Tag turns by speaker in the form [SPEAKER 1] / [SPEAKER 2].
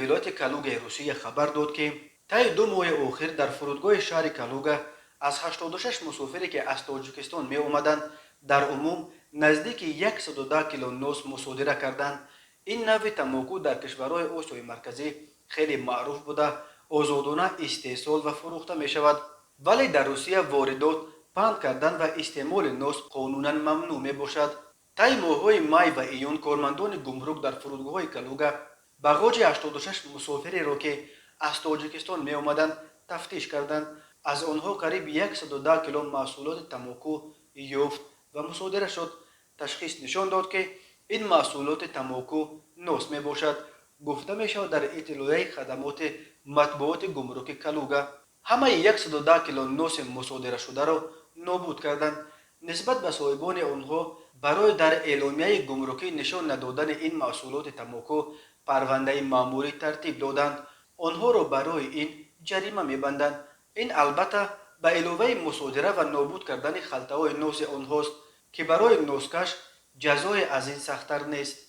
[SPEAKER 1] Вилояти Калугаи Русия хабар дод, ки таи 2 моҳи охир дар фурудгоҳи шаҳри Калуга аз 86 мусофире, ки аз Тоҷикистон меомаданд, дар умум наздики 110 кило нос мусодира карданд. Ин навъи тамоку дар кишварҳои Осиёи Марказӣ хеле маъруф буда, озодона истеҳсол ва фурӯхта мешавад. Вале дар Русия воридот, паҳн кардан ва истеъмоли нос қонунан мамнӯъ мебошад. Таи моҳҳои май ва июн кормандони гумрук дар фурудгоҳи Калуга бағоҷи 86 мусофиреро, ки аз Тоҷикистон меомаданд, тафтиш карданд. Аз онҳо қариб 110 кило маҳсулоти тамоку ёфт ва мусодира шуд. Ташхис нишон дод, ки ин маҳсулоти тамоку нос мебошад, гуфта мешавад дар иттилоияи хадамоти матбуоти гумруки Калуга. Ҳамаи 110 кило носи мусодирашударо нобуд карданд. Нисбат ба соҳибони онҳо барои дар эъломияи гумрукӣ нишон надодани ин маҳсулоти тамоку парвандаи маъмурӣ тартиб доданд. Онҳоро барои ин ҷарима мебанданд. Ин, албатта, ба иловаи мусодира ва нобуд кардани халтаҳои носи онҳост, ки барои носкаш ҷазое аз ин сахттар нест.